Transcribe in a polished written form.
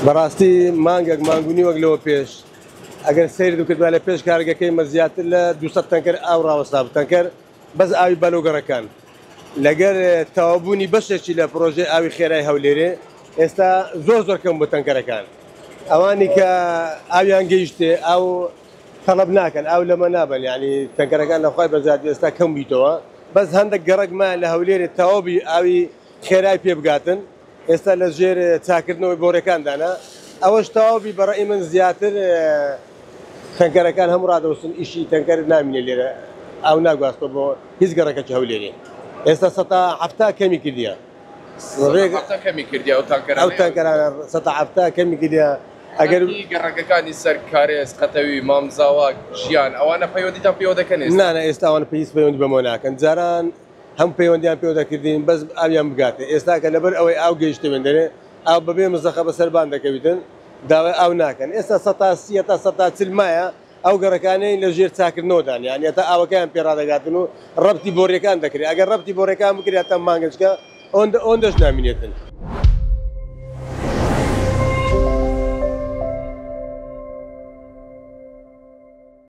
بەڕاستی مانگێک مانگ و نیوەک لەوە پێش ئەگەر سەیرت بکردبا لە پێش کارگەکەی مە زیاتر لە 200 تەنکەر ئاو ڕاوەستا بوو، تەنکەر بەس ئاوی بەلو گەڕەکان. لەگەر تەواوبوونی بەشێکی لە پرۆژەی ئاوی خێرای هەولێرێ ئێستا زۆر زۆر کەم بۆ تەنکەرەکان. ئەوانی کە ئاویان گەیشتێ ئاو تەڵەب ناکەن، ئاو لەمە نابەن، یعنی تەنکەرەکان لە خوای بەزیاد ئێستا کەم بیتەوە. بەس هەندێک گەڕەک ما لە هەولێرێ تەواو بی ئاوی خێرای پێ بگاتن، ئێستا لە ژێر چاکردنەوەی بۆرەکاندانە. ئەوەش تەواو بی بەڕەئی من زیاتر تەنکەرەکان هەموو ڕادەوەستن، ئیشی تەنکەر نامینێ لێرە، ئاو ناگواستەوە بۆ هیچ گەڕەکەکی هەولێرێ. ئێستا 70% کەمی کردیە. کەمی کردیە ئەو تانکەرانە؟ ئەو تانکەرانە 70% کەمی کردیە. ئەگەر گەڕەکەکانی سەر کارێز، قەتەوی، مامزاوا، ژیان، ئەوانە پەیوەندیتان پێوە دەکەن ئێستا؟ نا نا، ئێستا ئەوانە هیچ پەیوەندی بەمەوە ناکەن. جاران هەم پەیوەندیان پێوە دەکردین بەس ئاویان بگاتێ. ئێستا کە لەبەر ئەوەی ئاو گەیشتە وێندەرێ، ئاو بەبێ مزەخە بەسەر بان دەکەویتن، داوای ئاو ناکەن. ئێستا 30% تا 40% مایە ئەو گەڕەکانەی لە ژێر چاکردنەوەدان، یعنی تا ئاوەکەیان پێ ڕادەگاتن و ڕەبتی بۆڕیەکان دەکرێت. ئەگەر ڕەبتی بۆڕیەکان بکرێت تا مانگەچکە ئەوەندەش نامینێتن.